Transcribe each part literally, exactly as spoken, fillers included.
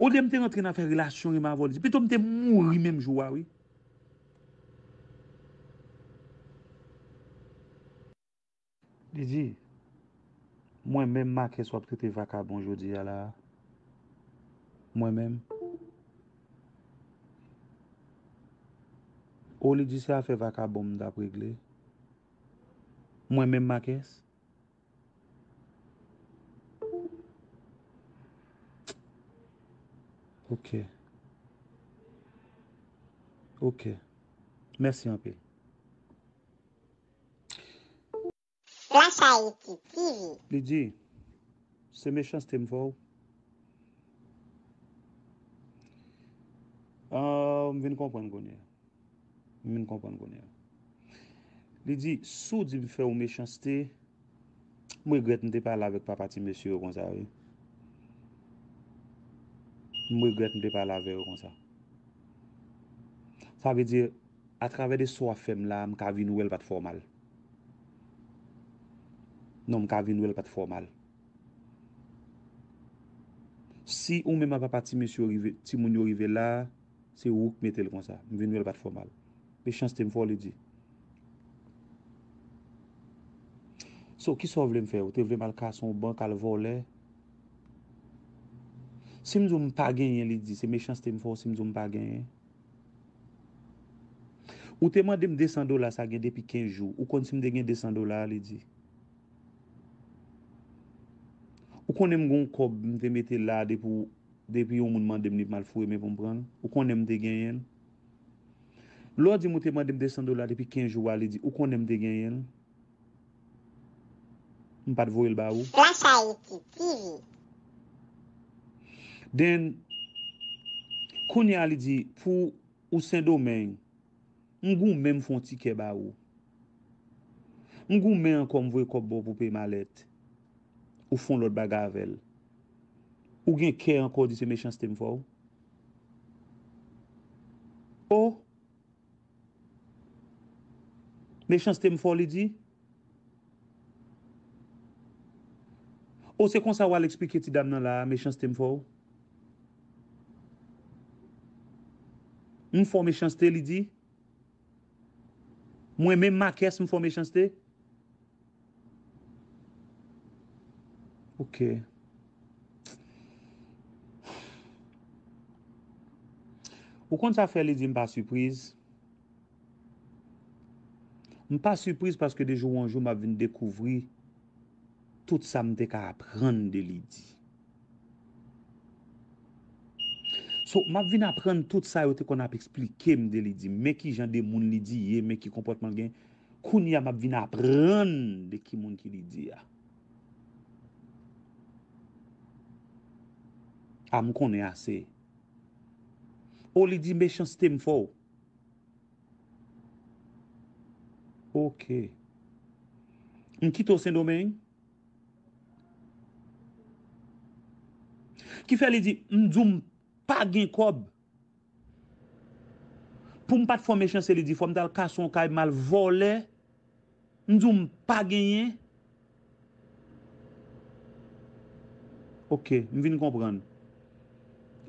Olye m te rantre nan fè relasyon renmen avè w, li di, pito m te mouri menm jou a, wi. Li di, mwen menm Makès w ap trete vakabon jodi a la a? Mwen menm? O, li di se afè vakabon m t ap regle. Mwen menm Makès? Ok. Ok. Mèsi anpil. Flash Haiti T V. Li di, se mechanste m fè w? Ah, m vin konprann kounye a. M vin konprann kounye a. Li di, si w di m fè w mechanste, m regrèt m te pale avèk papa ti mesye yo konsa, wi. M regrèt m te pale avè yo konsa. Sa vle di, atravè de sa w ap fè m la, m ka vin wè l pa t fè w mal. Non, m ka vin wè l pa t fè w mal. Si ou menm ak papa ti mesye yo rive, timoun yo rive la, se ou k mete l konsa. M vin wè l pa t fè w mal. Mechanste m fè w, li di. So, kisa w vle m fè? Ou te vle m al kase yon bank, al vòlè? Si m di w m pa genyen, li di, se mechanste m fè w si m di w m pa genyen? Ou te mande m de san dola, sa gen depi kenz jou. Ou konn si m te gen de san dola a, li di. Ou konnen m gen yon kòb m te mete la depi, depi yon moun mande m li pou m al foure men pou m pran l. Ou konnen m te genyen l. Lè w di m ou te mande m de san dola depi kenz jou a, li di, ou konnen m te genyen l. M pa t voye l ba ou. Flash Haiti T V. Then, kounye a li di, pou ou Sendomeng, m goumen m fè yon tikè ba ou. M goumen ankò m voye kòb ba w pou peye malèt. Ou fè yon lòt bagay avè l. Ou gen kè ankò di se mechanste m fè w? O! Mechanste m fè w, li di. O, se konsa w al eksplike ti dam nan la a, mechanste m fè w? M fè w mechanste, li di. Mwen menm Makès, m fè w mechanste? Ok. Ou konn sa fè li di m pa sipriz? M pa sipriz paske de jou an jou m ap vin dekouvri tout sa m te ka aprann de Lidi. So, m ap vin aprann tout sa yo te konn ap eksplike m de Lidi. Men ki jan de moun Lidi ye, men ki konpòtman l gen. Kounye a m ap vin aprann de ki moun ki Lidi a. A, m konnen ase. O, Lidi, mechanste m fè w. Ok. M kite w Sendomeng. Ki fè li di, m di w m pa gen kòb. Pou m pa t fè w mechanste, li di, fò m t al kase yon kay, m al vòlè. M di w m pa genyen. Ok, m vin konprann.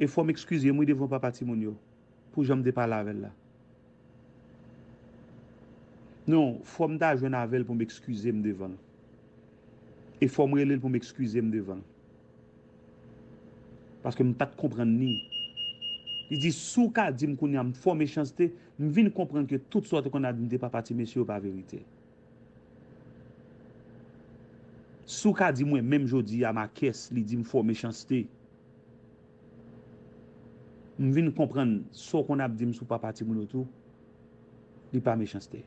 E fò m ekskize m wi devan papa timoun yo, pou jan m te pale avè l la. Non, fò m ta jwenn avè l pou m ekskize m devan l. E fò m rele l pou m ekskize m devan l. Paske m pa t konprann ni. Li di, si w ka di m kounye a m fè w mechanste, m vin konprann ke tout sa w te konn ap di m de papa ti mesye yo pa verite. Si w ka di mwen menm jodi a Makès, li di m fè w mechanste. M vin konprann sa w konn ap di m sou papa timoun yo tou, li pa mechanste.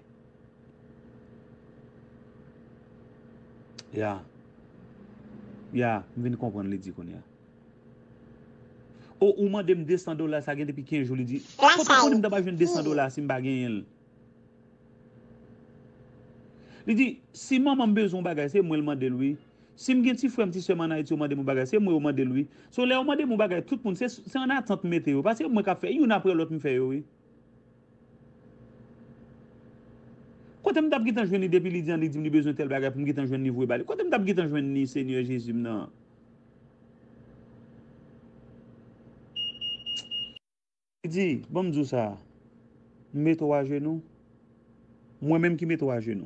Ya. Ya, m vin konprann li di kounye a. O, ou mande m de san dola, sa gen depi kenz jou, li di. Kote w konnen m ta pral jwenn de san dola si m pa genyen l? Li di, si manman m bezwen yon bagay, se mwen l mande l wi. Si m gen ti frè m, ti sè m ann Ayiti, yo mande m yon bagay, se mwen yo mande l wi. So, lè yo mande m yon bagay, tout moun, se, se ann atant m mete yo. Pa se mwen k ap fè, youn apre lòt m fè yo wi. Kote m t ap gentan jwenn li depi li di an, li di m li bezwen tèl bagay pou m gentan jwenn li voye ba li? Kote m t ap gentan jwenn li, Senyè Jezi m nan? Li di, ban m di w sa, m mete w ajenou, mwen menm ki mete w ajenou.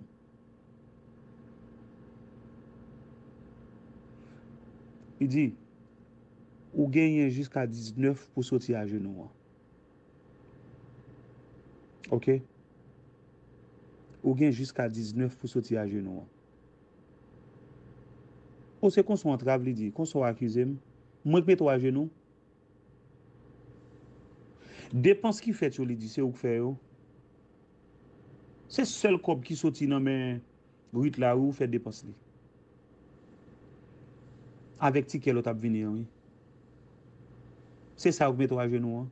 Li di, ou genyen jiska diznèf pou soti ajenou an. Oke? Ou gen jiska diznèf pou soti ajenou an. O, se konsa w antrave, li di, konsa w akize m. Mwen k mete w ajenou. Depans ki fèt yo, li di, se ou k fè yo. Se sèl kòb ki soti nan men Rit la, wi, ou fè depans li. Avèk tikè lòt ap vini an, wi. Se sa yo k mete w ajenou an.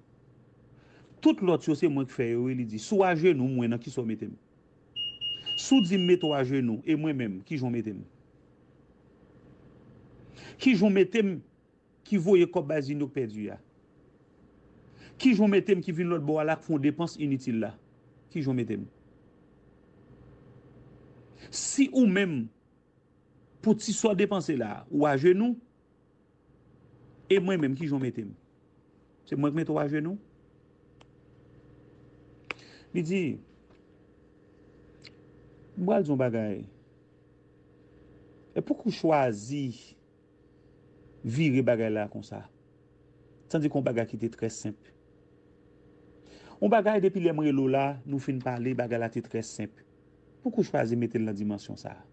Tout lòt yo, se mwen k fè yo, wi, li di. Si w ajenou, mwen, nan kisa w mete m? Si w di m mete w ajenou, e mwen menm, kijan w mete m? Kijan w mete m ki voye kòb bay Zinok pèdi a? Kijan w mete m ki vin lòt bò a la k fè yon depans initil la? Kijan w mete m? Si ou menm, pou ti sa w depanse la, ou ajenou, e mwen menm, kijan w mete m? Se mwen k mete w ajenou? Li di, m pral di yon bagay. E pouki w chwazi vire bagay la konsa? Tandike yon bagay ki te trè senp. Yon bagay depi lè m rele w la, nou fin pale, bagay la te trè senp. Pouki w chwazi mete l nan dimansyon sa a?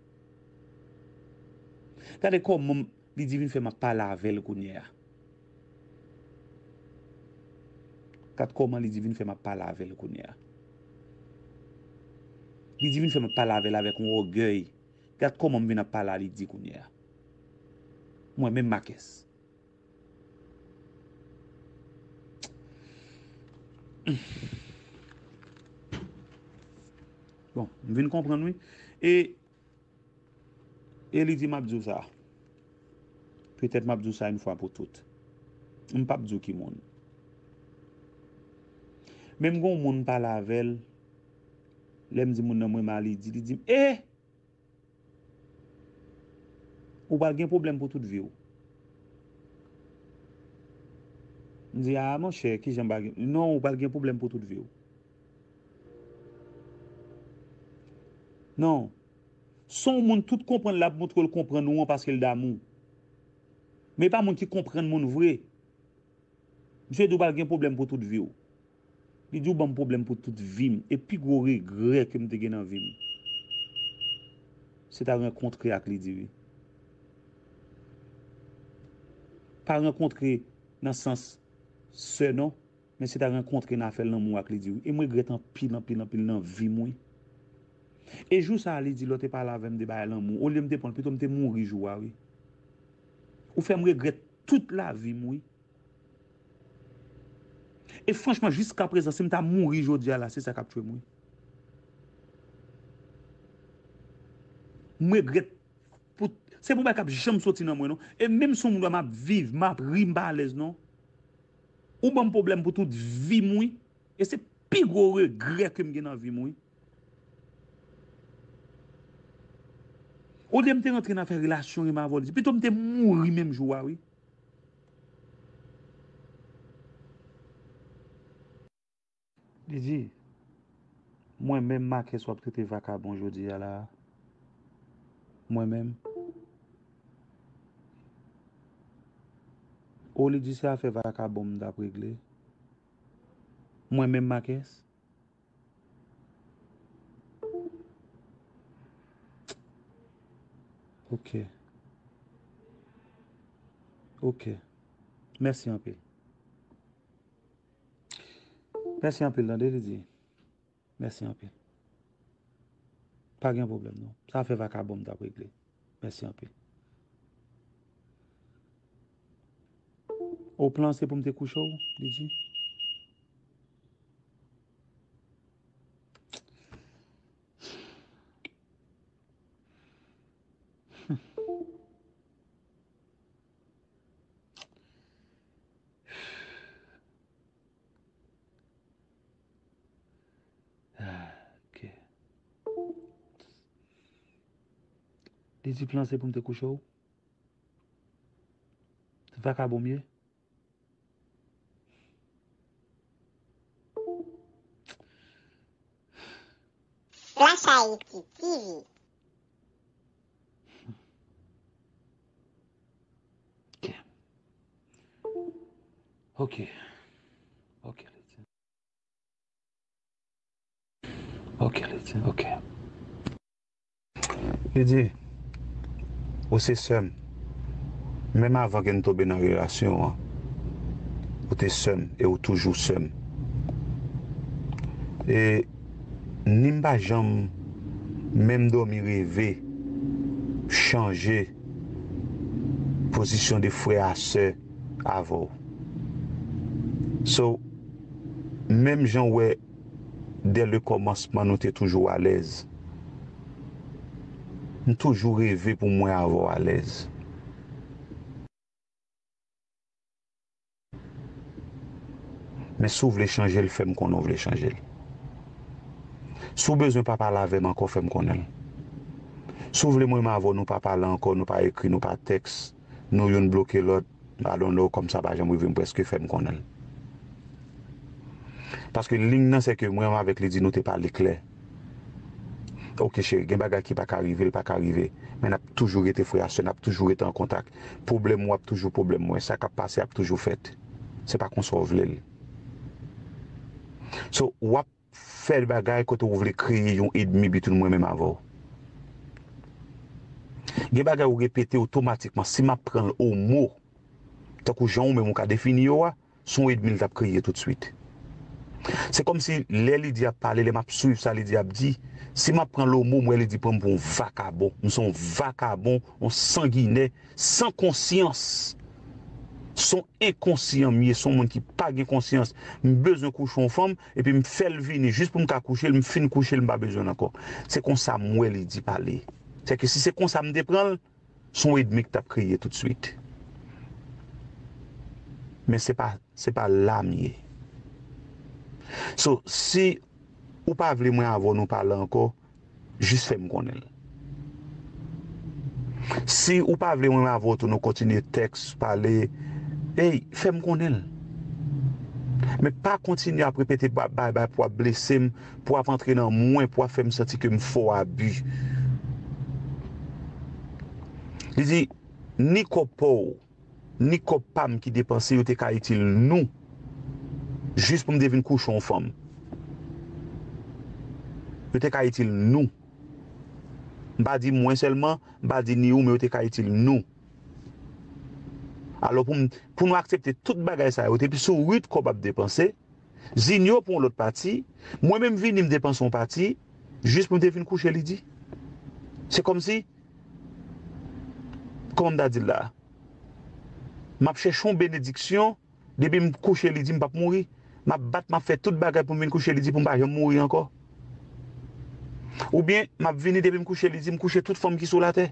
Gade kòman li di vin fè m ap pale avè l kounye a. Gad kòman li di vin fè m ap pale avè l kounye a. Li di vin fè m ap pale avè l avèk yon ògèy. Gad kòman m vin ap pale a li di kounye a. Mwen menm Makès. Bon, m vin konprann wi. E, e li di m ap di w sa. Petèt m ap di w sa yon fwa pou tout. M p ap di w ki moun. Men m gen yon moun m pale avè l. Lè m di moun nan mwen Mali, li di m, e! Ou pral gen pwoblèm pou tout vi w. M di, a, monchè, kijan m pa gen. Non, ou pral gen pwoblèm pou tout vi w. Non. Se yon moun tout konprann l ap montre l konprann ou an paske l damou. Men e pa moun ki konprann moun vre. Misye di w pral gen pwoblèm pou tout vi w. Li di w ban m pwoblèm pou tout vi m. E pi gwo regrè ke m te gen nan vi m, se ta rankontre ak li di wi. Pa rankontre nan sans sè non, men se ta rankontre nan afè lanmou ak li di wi. E m regrèt anpil, anpil, anpil nan vi m wi. E jou sa a li di lè w te pale avè m de bagay lanmou, olye m te pran l, pito m te mouri jou a wi. Ou fè m regrèt tout lavi m wi. E franchman, jiska prezan, si m ta mouri jodi a la, se sa k ap tchwe m wi. M regrèt pou, se pou bagay k ap janm soti nan mwen non. E menm si yon moun wè m ap viv, m ap ri, m pa alèz non. Ou ban m pwoblèm pou tout vi m wi. E se pi gwo regrè ke m gen nan vi m wi. Olye m te rantre nan afè relasyon ri m avè w, li di, pito m te mouri menm jou a wi. Li di, mwen menm Makès w ap trete vakabon jodi a la a? Mwen menm? O, li di se afè vakabon m t ap regle. Mwen menm Makès? Ok. Ok. Mèsi anpil. Mèsi anpil, tande, li di. Mèsi anpil. Pa gen pwoblèm, non. Sa afè vakabon m t ap regle. Mèsi anpil. O plan se pou m te kouche w, li di. Ah, ok. Li di plan se pou m te kouche w. Se vakabon m ye. Flash Haiti T V. Ok. Ok. Ok, Lydie. Ok, Lydie. Ok. Lydie, ou se sè m. Menm avan ke n tonbe nan relasyon an, ou te sè m e ou toujou sè m. E ni m pa janm menm dòmi reve chanje pozisyon de frè a sè avè w. So, menm jan w wè dès le commencement nou te toujou alèz, m toujou reve pou mwen avè w alèz. Men si w vle chanje l, fè m konnen w vle chanje l. Si w bezwen pa pale avè m ankò, fè m konnen l. Si w vle mwen menm avè w nou pa pale ankò, nou pa ekri, nou pa tèks, nou youn bloke lòt, I don't know, kòm sa pa janm rive m, prèske fè m konnen l. Paske liy nan se ke mwen avèk Lydie nou te pale klè. Ok cheri, gen bagay ki pa ka rive, l pa ka rive. Men n ap toujou rete frè a sè, n ap toujou rete an kontak. Pwoblèm ou ap toujou pwoblèm mwen, sa k ap pase ap toujou fèt. Se pa konsa w vle l. So, w ap fè bagay kote w vle kreye yon edmi between mwen menm avè w. Gen bagay ou repete otomatikman, si m ap pran l o mo, tankou jan ou menm ou ka defini yo a, se yon edmi l t ap kreye toutswit. Se kòmsi lè Lydie ap pale, lè m ap swiv sa Lydie ap di, si m ap pran l o mo, m wè Lydie pran m pou yon vakabon. M se yon vakabon, yon sanginè, san konsyans. Se yon enkonsyan m ye, se yon moun ki pa gen konsyans. M bezwen kouche yon fanm, epi m fè l vini jis pou m ka kouche l, m fin kouche l, m pa bezwen l ankò. Se konsa m wè Lydie pale. Sèke si se konsa m te pran l, se yon edmi k t ap kreye toutswit. Men se pa, se pa la m ye. So, si ou pa vle mwen avè w nou pale ankò, jis fè m konnen l. Si ou pa vle mwen avè w tou nou kontinye tèks, pale, ey, fè m konnen l. Men pa kontinye ap repete ba- bay bay pou ap blese m, pou ap antre nan mwen, pou ap fè m santi ke m fè w abi. Li di, ni kòb pa w, ni kòb pa m ki depanse, yo te ka itil nou, jis pou m te vin kouche yon fanm. Yo te ka itil nou. M pa di mwen sèlman, m pa di ni ou, men yo te ka itil nou. Alò, pou m, pou nou aksepte tout bagay sa yo, te pi sou rit kòb ap depanse, Zinyo pou yon lòt pati, mwen menm vini m depanse yon pati, jis pou m te vin kouche Lydie. Se kòmsi, kòman m ta di l la? M ap chèche yon benediksyon, depi m kouche Lydie, m p ap mouri. M ap bat, m ap fè tout bagay pou m vin kouche Lydie, pou m pa janm mouri ankò. Oubyen, m ap vini, depi m kouche Lydie, m kouche tout fanm ki sou latè.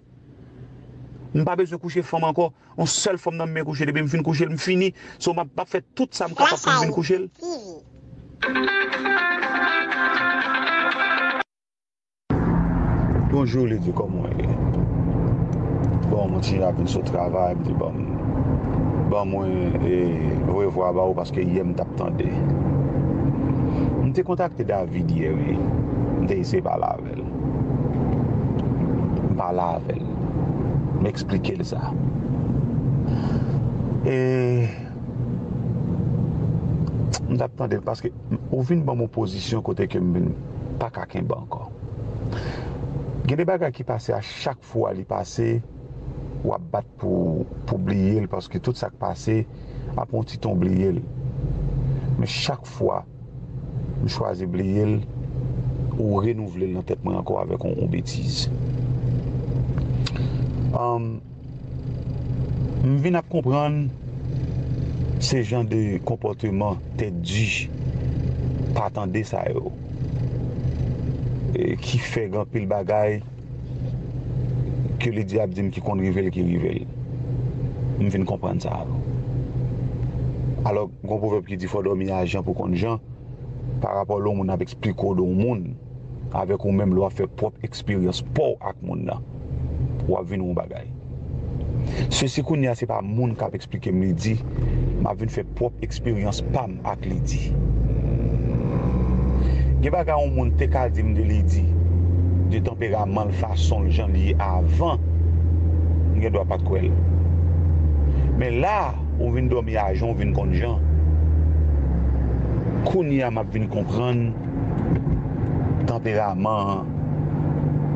M pa bezwen kouche fanm ankò. Yon sèl fanm nan m men kouche, depi m fin kouche l, m fini. So, m ap, m ap fè tout sa m kapab pou m vin kouche l. Bonjou, Lydie, kòman w ye? Bon, mwen ti ap vin sot travay, m di ban m, ban mwen e, voye vwa ba ou paske yè m t ap tande. M te kontakte David yè, wi. M te eseye pale avè l. M pale avè l. M eksplike l sa. E m t ap tande l paske ou vin ban m yon pozisyon kote ke m vin pa ka kenbe ankò. Gen de bagay ki pase a chak fwa li pase, w ap bat pou, pou bliye l paske tout sa k pase ap yon ti tan w bliye l. Men chak fwa m chwazi bliye l, ou renouvle l nan tèt mwen ankò avèk yon, yon betiz. Anm, m vin ap konprann se jan de konpòteman tèt di, pa tande sa yo, e ki fè gen anpil bagay ke Lydie ap di m ki konn rive l, ki rive l. M vin konprann sa. Alò, gen yon pwovèb ki di fò w dòmi a jan pou w konn jan, pa rapò lè yon moun ap eksplike w de yon moun, avèk ou menm lè w ap fè pwòp eksperyans pa w ak moun nan, w ap vin yon bagay. Sesi kounye a se pa moun k ap eksplike m Lydie, m ap vin fè pwòp eksperyans pa m ak Lydie. Gen bagay yon moun te ka di m de Lydie, de tanperaman l, fason l, jan l ye avan, m gen dwa pa t kwè l. Men la, ou vin dòmi a Jan, ou vin konn Jan. Kounye a m ap vin konprann tanperaman an,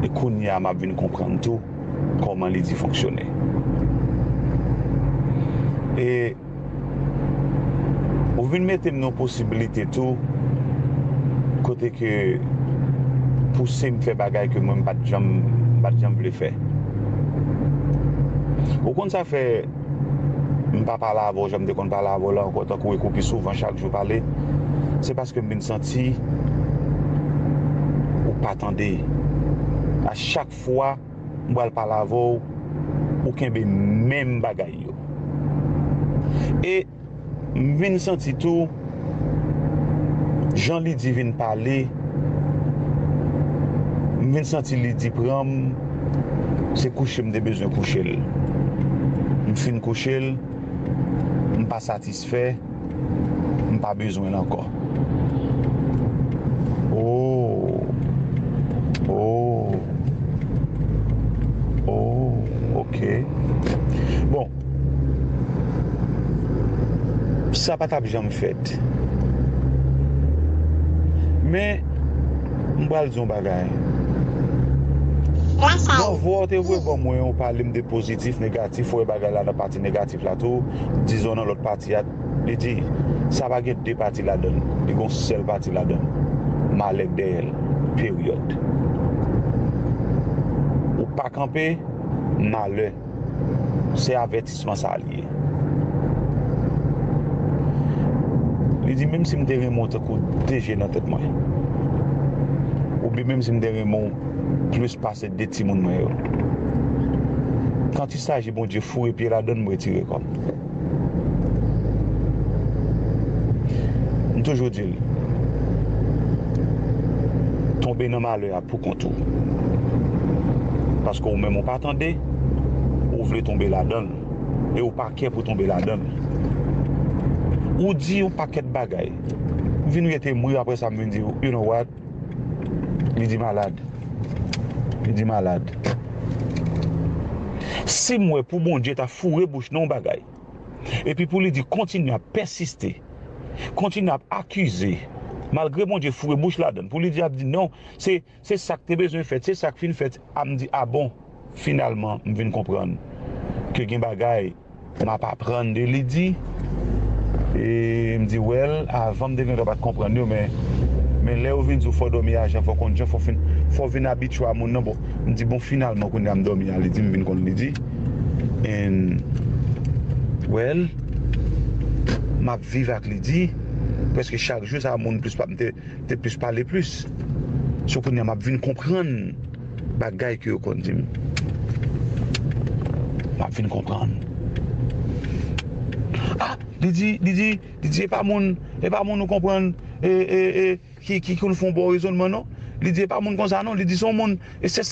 e kounye a m ap vin konprann tou kòman Lidi fonksyone. E ou vin mete m nan posiblite tou, kote ke pouse m fè bagay ke mwen m pa t janm, m pa t janm vle fè. Ou konn sa fè m pa pale avè w jan m te konn pale avè w la ankò, tankou ekou pi souvan, chak jou pale, se paske m vin santi ou pa tande. A chak fwa m pral pale avè w, ou kenbe menm bagay yo. E m vin santi tou, jan Lidi vin pale, m vin santi Lidi pran m, se kouche m te bezwen kouche l. M fin kouche l, m pa satisfè, m pa bezwen l ankò. Oh. Oh. Oh, ok. Bon. Sa pa t ap janm fèt. Men, m pral di yon bagay. Bon, vwa w te voye ban mwen, ou pale m de pozitif, negatif, fò e bagay la nan pati negatif la tou, dizon nan lòt pati a, li di, sa pa gen de pati ladan l, li gon sèl pati ladan l. Malè k dèyè l. Peryòd. Ou pa kanpe, malè. Se avètisman sa a l ye. Li di, menm si m te renmen w tankou de je nan tèt mwen, oubyen menm si m te renmen w plis pase de timoun mwen yo, kantisaji Bondye foure pye ladan l, m retire kò m. M toujou di l, tonbe nan malè a pou kont ou. Paske ou menm ou pa tande, ou vle tonbe ladan l. E ou pa kè pou tonbe ladan l. Ou di yon pakèt bagay. M vin rete m ri, apre sa m vin di, you know what? Li di malad. Li di malad. Si m wè pou Bondye ta foure bouch nan yon bagay, epi pou li di kontinye ap pèsiste, kontinye ap akize, malgre Bondye foure bouch ladan l, pou li di ap di non, se, se sa k te bezwen fèt, se sa k fin fèt, a m di, a bon, finalman, m vin konprann ke gen bagay m ap aprann de Lidi. E m di, well, avan m te gen dwa pa t konprann yo, men, men lè yo vin di w fò w dòmi a Jan, fò w konn Jan, fò w fin, fò w vin abitye a moun nan, bon, m di, bon, finalman, kounye a m dòmi a Lidi, m vin konn Lidi. And, well, m ap viv ak Lidi. Prèske chak jou, sa moun plis pa, m te, te plis pale plis. So, kounye a, m ap vin konprann bagay ke yo konn di m. M ap vin konprann. Ah, li di, li di, li di, e pa moun, e pa moun ou konprann, e, e, e, ki, ki konn fè yon bon rezònman, non. Li di, e pa moun konsa, non. Li di, se yon moun, e se